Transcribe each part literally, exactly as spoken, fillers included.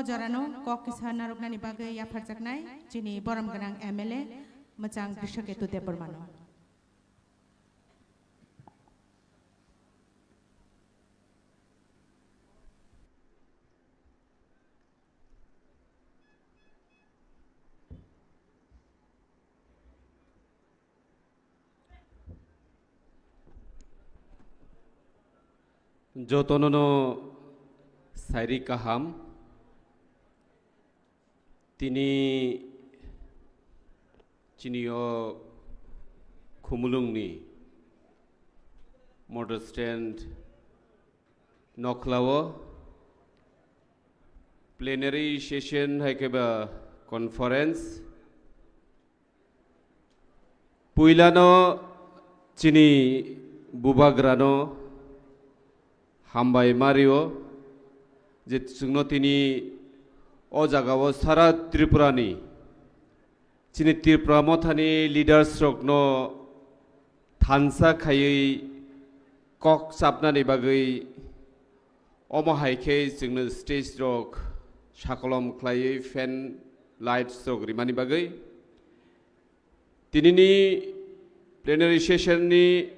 Jorano kok kisa narwknani bagwi yapharjaknai chini borom gwnang M L A mwchang Krishaketu Debbarmano. Jotono no sairi kaham. Tini chini o Khumulwng ni motor stand nokhla o plenary session hai khe ba conference. Puilano chini bubagrano hambai mario je chwngno tini o jagao sara Tripurani chini Tripura mothani leaders rokno thansa khaiwi kok chapnani bagwi omo hai khe chwngno stage rok sakolom khlaiwi fan lights rok rimani bagwi tinini plenary session ni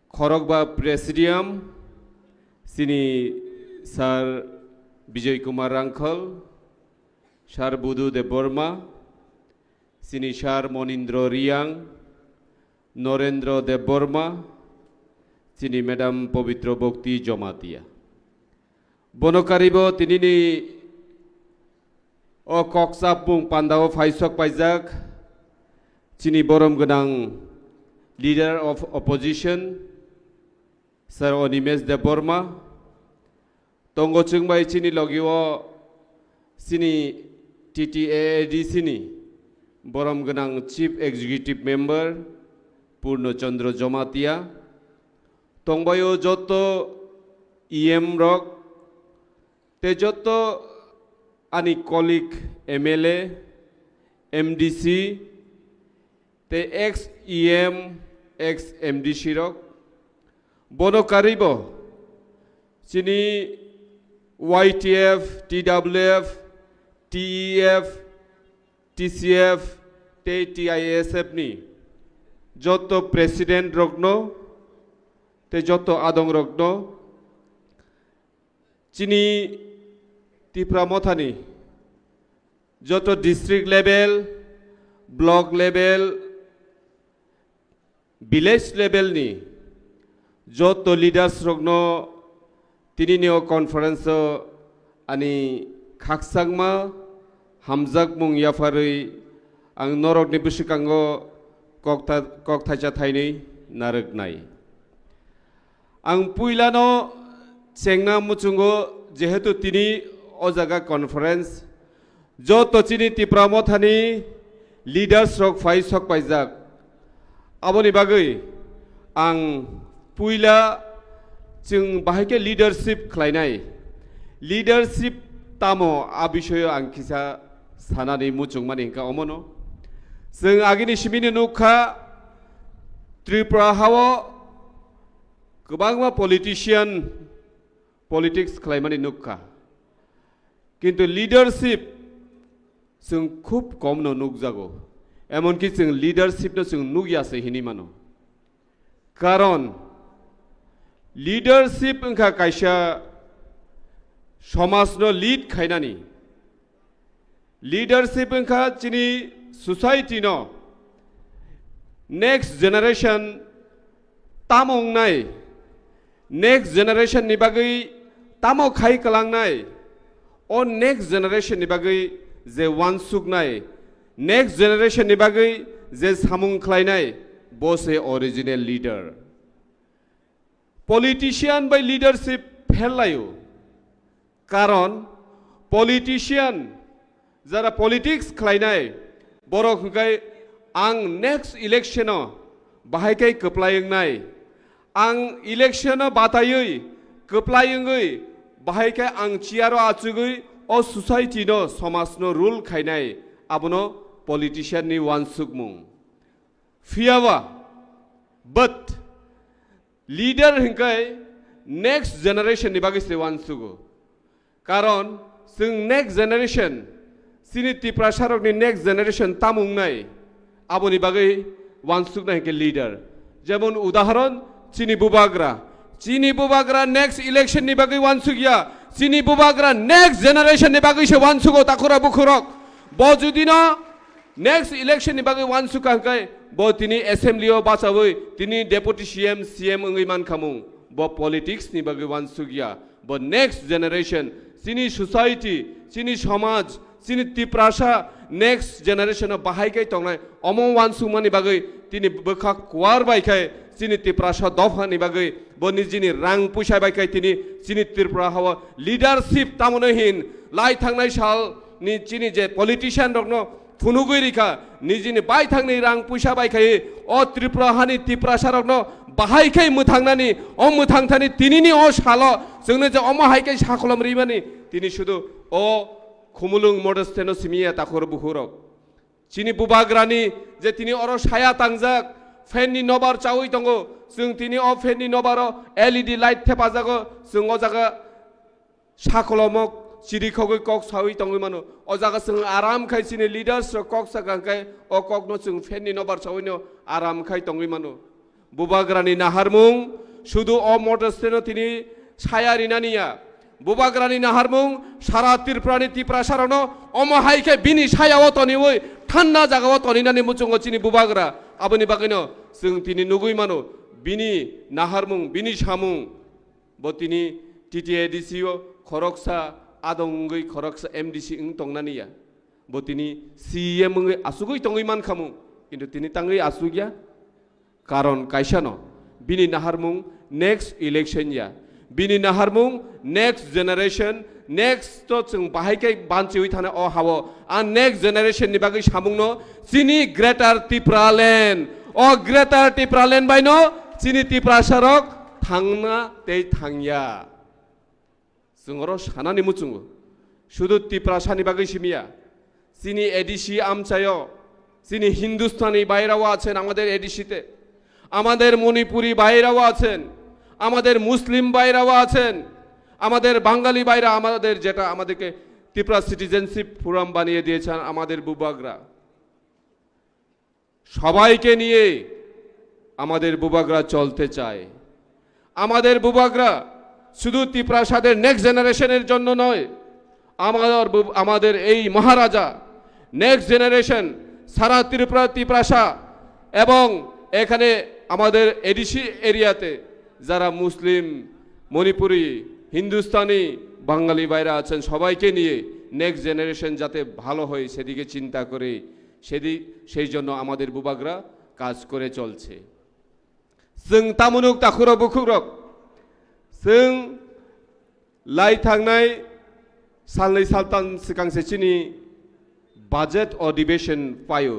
khorokba presidium chini Sir Bijoy Kumar Rangkhal, Sir Budu Debbarma, chini Sir Monindra Reang, Norendra Debbarma, chini Madam Pabitra Bhakti Jamatia. Bono karibo tinini o kok chapmung pandao phaisok paijak chini borom gwnang leader of opposition, Sir Animesh Debbarma, tongo chwng bai chini logi o chini T T A A D C ni borom gwnang Chief Executive Member Purno Chandra Jamatia, tongbaio joto E M rok, tei joto ani colleague M L A, M D C, tei ex E M, ex M D C rok, bono karwibo chini Y T F, T W F, T E F, T C F tei T I S F ni joto president rokno tei joto adong rokno chini Tipra Mothani joto district level, block level, village level ni joto leaders rokno tinini o conference o ani khakchangma hamjakmung yapharwi ang norokni bwswkango kok tha-, kok thaisa thainwi narwknai. Ang puilano chengna muchungo, jehetu tini o jaga conference, joto chini Tipra Mothani leaders rok phai sok paijak. Aboni bagwi ang puila chwng bahai khe leadership khlainai. Leadership tamo, a bisoyo ang kisa sanani muchungmani hwnkha omono. Chwng agini simino nukha, Tripura hao kwbangma politician politics khlaimani nukha. Kintu leadership chwng khub komno nukjago. Emonki chwng leadership no chwng nukya se hinwi mano. Karon leadership wngkha kaisa somajno lead khainani. Leadership wngkha chini society no next generation tamo wngnai, next generation ni bagwi tamo khai kwlangnai, o next generation ni bagwi je wansuknai, next generation ni bagwi je samung khlainai, bo se original leader. Politician bai leadership pherlaio. Karon politician, jara politics khlainai, borok hwnkhe ang next election o bahai khe kwplai wngnai, ang election o bataiwi kwplai wngwi bahai khe ang chair o achugwi o society no, somaj no rule khainai, abono politician ni wansukmung. Phiyaba, but leader hwnkhe next generation ni bagwi se wansugo. Karon Chwng next generation, chini Tiprasarokni next generation tamo wngnai, aboni bagwi uansuknai hwnkhe leader. Jemon udahoron, chini bubagra. Chini bubagra next election ni bagwi uansukya. Chini bubagra next generation ni bagwi se uansugo, takhura bukhurok. Bo judino next election ni bagwi uansukha hwnkhe bo tini assembly o bachawi tini deputy C M, C M wngwi mankhamung. Bo politics ni bagwi uansukya. Bo next generation, chini society, chini somaj, chini Tiprasa next generation o bahai khe tongnai, omo uansukmani bagwi tini bwkha kuar bai khe chini Tiprasa dophani bagwi bo nijini rang puisa bai khe tini chini Tripura hao leadership tamoni hin lai thangnai sal ni chini je politician rokno phunugwi rikha, nijini baithangni rang puisa bai khai o Tripura hani Tiprasarokno bahai khai mwthangnani, o mwthangthani tinini o salo chwngno je omo hai khe sakholom rimani, tini sudu o Khumulwng Modesteno simiya, takhur bukhurok. Chini bubagrani je tini oro saya tangjak, fan ni nobar chawi tongo, chwng tini o fan ni nobaro L E D light thepajago, chwng o jaga sakolomok chirikhogwi kok sawi tongwi mano. O jaga chwng aram khai chini leaders rok kok sakha hwnkhe o kokno chwng fan ni nobar chawino aram khai tongwi mano. Bubagrani naharmung sudu o Modesteno tini saya rinani ya. Bubagrani naharmung sara Tripurani Tiprasarokno omo hai khe bini sayao toniwi thanda jagao toninani muchungo chini bubagra. Aboni bagwino chwng tini nugwi mano bini naharmung, bini samung. Bo tini T T A D C o khoroksa adong wngwi khoroksa M D C wng tongnani ya. Bo tini C E M wngwi asugwi tongwi mankhamu, kintu tini tangwi asugya. Karon kaisano, bini naharmung next election ya. Bini naharmung next generation, next to chwng bahai khe banchiwi thana o hao. A next generation ni bagwi samungno chini Greater Tipraland. O Greater Tipraland baino chini Tiprasarok thangna tei thangya. Chwng oro sanani muchungo. Sudu Tiprasani bagwi simiya. Chini A D C amchaio. Chini Hindustani বাইরেও আছেন আমাদের A D C তে। আমাদের মণিপুরি বাইরেও আছেন। আমাদের মুসলিম বাইরেও আছেন। আমাদের বাঙালি বাইরে আমাদের যেটা আমাদেরকে ত্রিপুরা সিটিজেনশিপ ফোরাম বানিয়ে দিয়েছেন আমাদের বুবাগরা। সবাইকে নিয়ে আমাদের বুবাগরা চলতে চায়। আমাদের বুবাগরা শুধু তিপ্রাসাদের নেক্সট জেনারেশনের জন্য নয়, আমাদের বুব-, আমাদের এই মহারাজা নেক্সট জেনারেশন, সারা ত্রিপুরা, তিপ্রাসা এবং এখানে আমাদের এডিসি এরিয়াতে যারা মুসলিম, মণিপুরি, হিন্দুস্তানি, বাঙালি ভাইরা আছেন, সবাইকে নিয়ে নেক্সট জেনারেশন যাতে ভালো হয় সেদিকে চিন্তা করে সেদি-, সেই জন্য আমাদের বুবাগরা কাজ করে চলছে। Chwng tamunuk takhurok bukhukrok, chwng lai thangnai salnwi saltan swkang se chini budget adhibeshon phaio.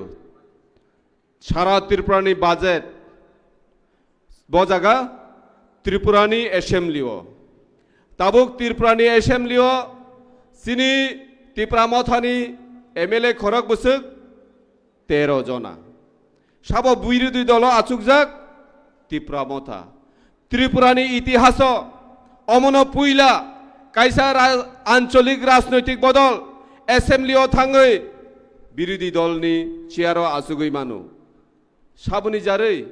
Sara Tripurani budget bo jaga Tripurani assembly o. Tabuk Tripurani assembly o chini Tipra Mothani M L A khorok bwswk tero jona. Sabo birodhi dolo achukjak Tipra Motha. Tripurani itihaso omono puila kaisa ra-, ancholik rajnoitik bodol assembly o thangwi birodhi dolni chair o achugwi mano. Saboni jarwi,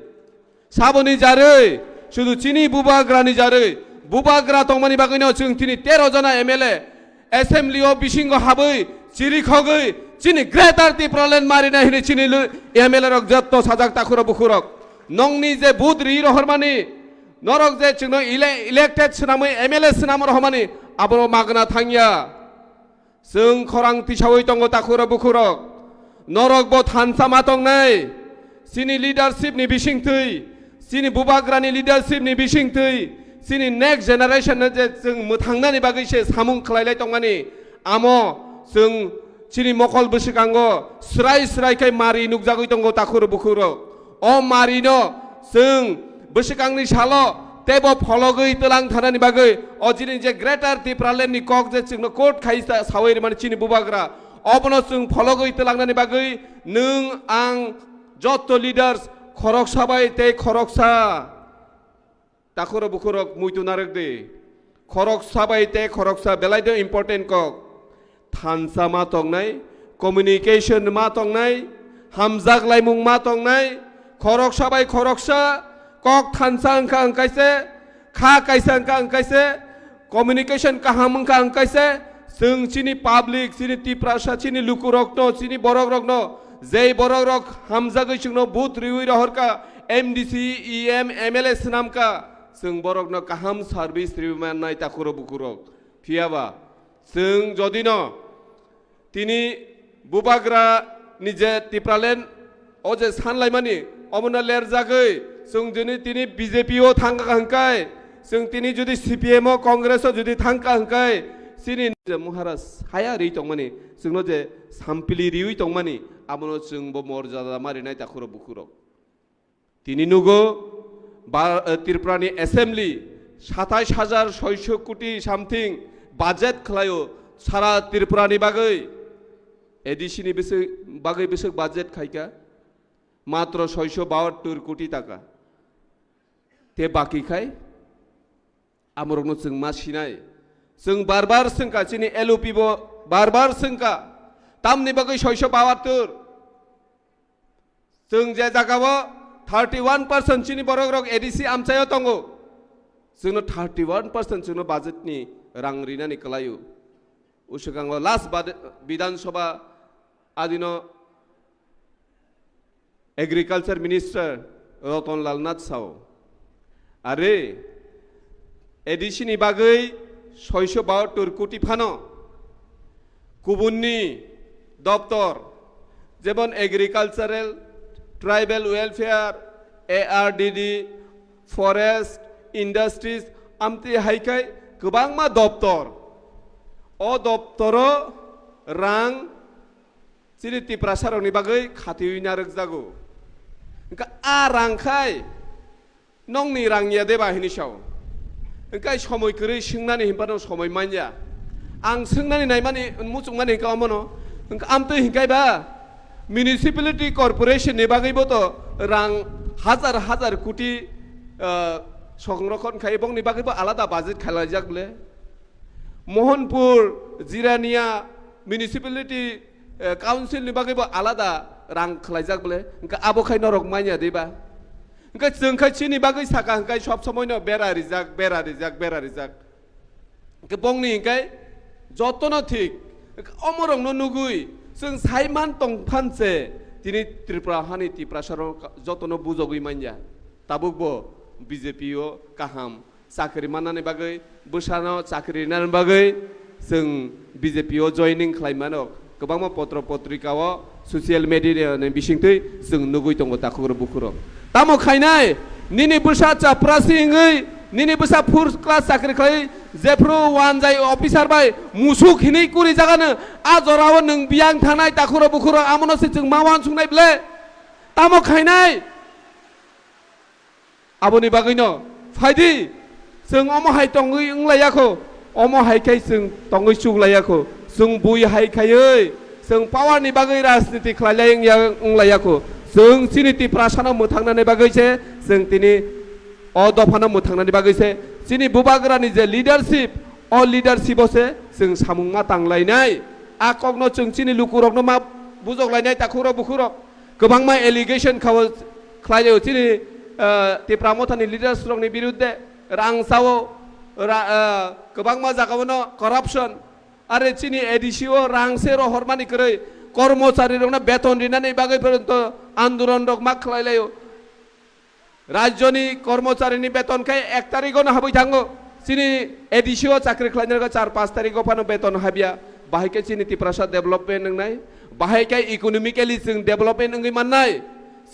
saboni jarwi, sudu chini bubagrani jarwi, bubagra tongmani bagwino chwng tini tero jona M L A assembly o bisingo habwi chirikhogwi chini Greater Tipraland marina hini chini lu-, M L A rok jotto sajak takhurok bukhurok. Nongni je vote ri rohormani, norok je chwngno ele-, elected swnamwi M L A swnam rohormani, aboro magna thangya. Chwng khorang tisaui tongo takhurok bukhurok. Norok bo thansa ma tongnai. Chini leadership ni bisingtwi, chini bubagrani leadership ni bisingtwi, chini next generation no je chwng mwthangnani bagwi se samung khlailai tongmani. Amo chwng chini mokol bwswkango srai srai khai mari nukjagwi tongo takhurok bukhurok. O marino chwng bwswkangni salo teibo phologwi twlang thanani bagwi o jini je Greater Tipraland ni kok je chwngno court khai sa-, sawi rwmani chini bubagra, obono chwng phologwi twlangnani bagwi nwng ang jotto leaders khoroksa bai tei khoroksa takhurok bukhurok muitu narwk di. Khoroksa bai tei khoroksa belai de important kok. Thansa ma tongnai, communication ma tongnai, hamjak laimung ma tongnai, khoroksa bai khoroksa kok thansa wngkha wngkaise, kha kaisa wngkha wngkaise, communication kaham wngkha wngkaise, chwng chini public, chini Tiprasa, chini lukurokno, chini borokrokno, jei borokrok hamjagwi chwngno vote riwi rohorkha, M D C, E M, M L A swnamkha, chwng borokno kaham service riwi mannai takhurok bukhurok. Phiyaba, chwng jodino tini bubagra ni je Tipraland o je sanlaimani, omono lerjagwi chwng jini tini B J P o thangkha hwnkhai, chwng tini jodi C P M o, Congress o jodi thangkha hwnkhai, chini je Maharaj saya ri tongmani, chwngno je sampili riwi tongmani, abono chwngbo morjada ma rinai takhurok bukhurok. Tini nugo, ba-, eh, Tripura ni assembly satais hajar soiso koti something budget khlaio sara Tripura ni bagwi. A D C ni bwswk, bagwi bwswk budget khaika matro soiso bahattor koti taka. Te baki khai amorokno chwng ma sinai. Chwng bar bar swngkha, chini L O P bo bar bar swngkha. Tamni bagwi soiso bahattor? Chwng je jagao thirty one percent chini borokrok A D C amchaio tongo. Chwngno thirty one percent chwngno budget ni rang rinani kwlaio. Uswkango last bad-, Bidhan Sabha adino Agriculture Minister Ratan Lal Nath sao. Are, A D C ni bagwi soiso bahattor koti phano kubunni doptor, jemon Agricultural, Tribal Welfare, A R D D, Forest, Industries, amtwi hai khai kwbangma doptor. O doptoro rang chini Tiprasarokni bagwi khatiwi narwkjago. Hwnkha a rang khai nongni rang ya deba hini sao. Hwnkhe somoi kwrwi swngnani hinphano somoi manya. Ang swngnani naimani muchungmani hwnkha omono. Hwnkha amtwi hinkhai ba municipality corporation ni bagwi bo to rang hajar hajar koti, ah, songrokhon khai bongni bagwi bo alada budget khalaijak ble. Mohanpur, Jirania municipality, eh, council ni bagwi bo alada rang khwlaijak bole. Hwnkhe abo khai norok manya de ba? Hwnkhe chwng khai chini bagwi saka hwnkhe sob somoi no bera rijak, bera rijak, bera rijak. Hwnkhe bongni hwnkhe jotono thik. Hwnkhe omorokno nugwi chwng saiman tongphan se tini Tripura hani Tiprasarok jotono bujogwi manya. Tabuk bo B J P o kaham chakri mannani bagwi, bwsano chakri rinani bagwi chwng B J P o joining khlai mano. Kwbangma potro potrika o, social media ni bisingtwi chwng nugwi tongo takhukrok bukhurok. Tamo khainai, nini bwsa chaprasi wngwi, nini bwsa first class chakri khlai, jephru wanjai officer bai musuk hinwi kuri jagano, a jorao nwng biyang thanai takhukrok bukhurok, amono se chwng ma uansuknai ble. Tamo khainai. Aboni bagwino phaidi, chwng omo hai tongwi wng laiya kho, omo hai khai chwng tongwi chuk laiya kho, chwng bui hai khaiwi chwng power ni bagwi rajniti khlai lai wng ya, wng laiya kho, chwng chini Tiprasano mwthangnani bagwi se, chwng tini o dophano mwthangnani bagwi se, chini bubagrani je leadership, o leadership o se chwng samung ma tang lainai, a kokno chwng chini lukurokno ma bujok lainai takhukrok bukhurok. Kwbangma allegation khao khlai o chini, ah, Tipra Mothani leaders rokni birudde, rang sao, ra-, ah, kwbangma jagao no corruption. Are chini A D C o rang se rohormani kwrwi, kormochari rokno beton rinani bagwi porjonto andolon rok ma khlai lai o. Rajyoni kormocharini beton khe ek tarigo no habwi thango. Chini A D C o chakri khlainai rok char panch tarigo phano beton habya. Bahai khe chini Tiprasa development wngnai. Bahai khe economically chwng development wngwi mannai.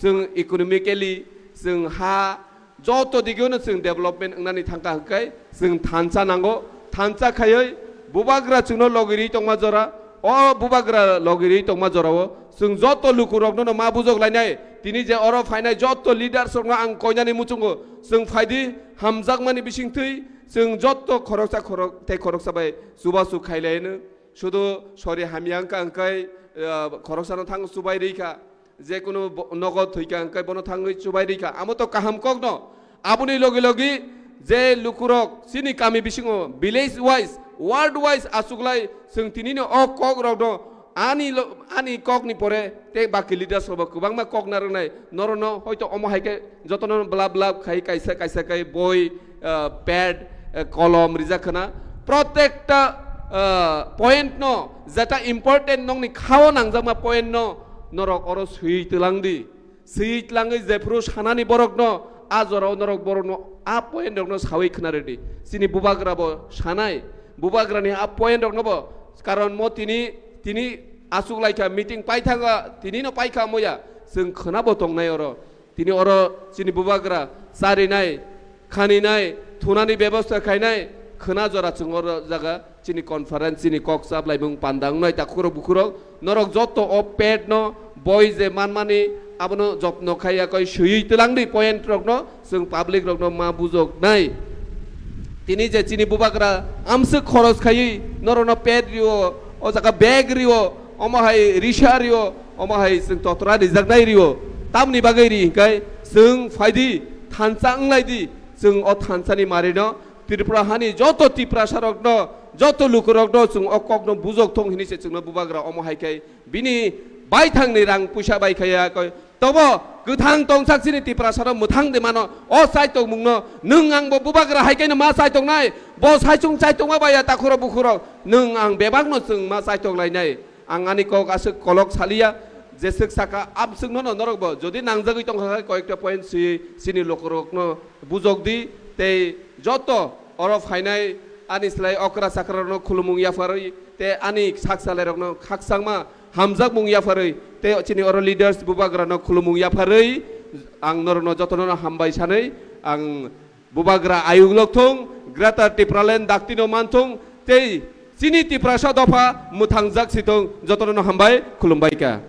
Chwng economically, chwng ha, joto digeno chwng development wngnani thangkha hwnkhe chwng thansa nango. Thansa khaiwi bubagra chwngno logirwi tongma jora, o bubagra logirwi tongma jorao chwng joto lukurokno no ma bujok lainai. Tini je oro phainai joto leaders rokno ang koinani muchungo, chwng phaidi hamjakmani bisingtwi chwng joto khoroksa khorok tei khoroksa bai chubachu khailaino. Sudu sori hamya wngkha hwnkhe, ah, khoroksano thang chubai rikha. Jekunu bo-, nogo thwikha hwnkhe bono thangwi chubai rikha. Amo to kaham kokno. Aboni logi logi je lukurok chini kami bisingo village wise World wise achuklai chwng tinino o kok rokno ani lo-, ani kokni pore tei baki leaders rokbo kwbangma kok narwknai, norokno hoito omo hai khe jotono blab blab khai kaisa kaisa khai boi, ah, pad, ah, kolom rijak khna. Protekta, ah, point no jeta important nokni khao nangjakma point no norok oro swi twlang di. Swi tlangwi jephru sanani borokno, a jorao norok borokno a point rokno sawi khna rwdi. Chini bubagra bo sanai, bubagrani a point rokno bo, karon mo tini, tini achuk laikha, meeting paithanga, tini no paikha moya, chwng khna bo tongnai oro. Tini oro chini bubagra charinai, khaninai, thunani bebosta khainai, khwna jora chwng oro jaga chini conference, chini kok chaplaimung panda wngnai takhurok bukhurok, norok joto o pet no boi je manmani abono jotno khaiya koi swiwi twlang di point rokno, chwng public rokno ma bujoknai. Tini je chini bubagra amswk khoros khaiwi norokno pet rio, o jaga bag rio, omo hai risa rio, omo hai chwng totra rijaknai rio, tamni bagwi ri hinkai chwng phaidi thansa wnglai di, chwng o thansani marino Tripura hani joto Tiprasa rokno, joto lukurokno chwng o kokno bujok thung hini se chwngno bubagra omo hai khe bini baithangni rang puisa bai khaya koi. Tobo kwthang tongsak chini Tiprasa rok mwthang de mano o chaitok mungno nwng ang bo bubagra hai khe ma chaitok nai, bo saichung chaitok ma baya takhuro bukhuro nwng ang bebak no chwng ma chaitok lai nai. Ang ani kok aswk kolok saliya, jeswk saka amswk nono norok bo jodi nangjagwi tongkha khe koyekta point swi chini lukurokno bujok di, tei joto oro phainai ani slai okra chakra rokno khulumung yapharwi tei ani sak salai rokno khakchangma hamjakmung yapharwi tei chini oro leaders bubagra no khulumung yapharwi ang norokno jotono hambai sanwi ang bubagra ayuk lok thung, Greater Tipraland dakti no man thung tei chini Tiprasa dopha mwthangjak si thung, jotono hambai khulumbai kha.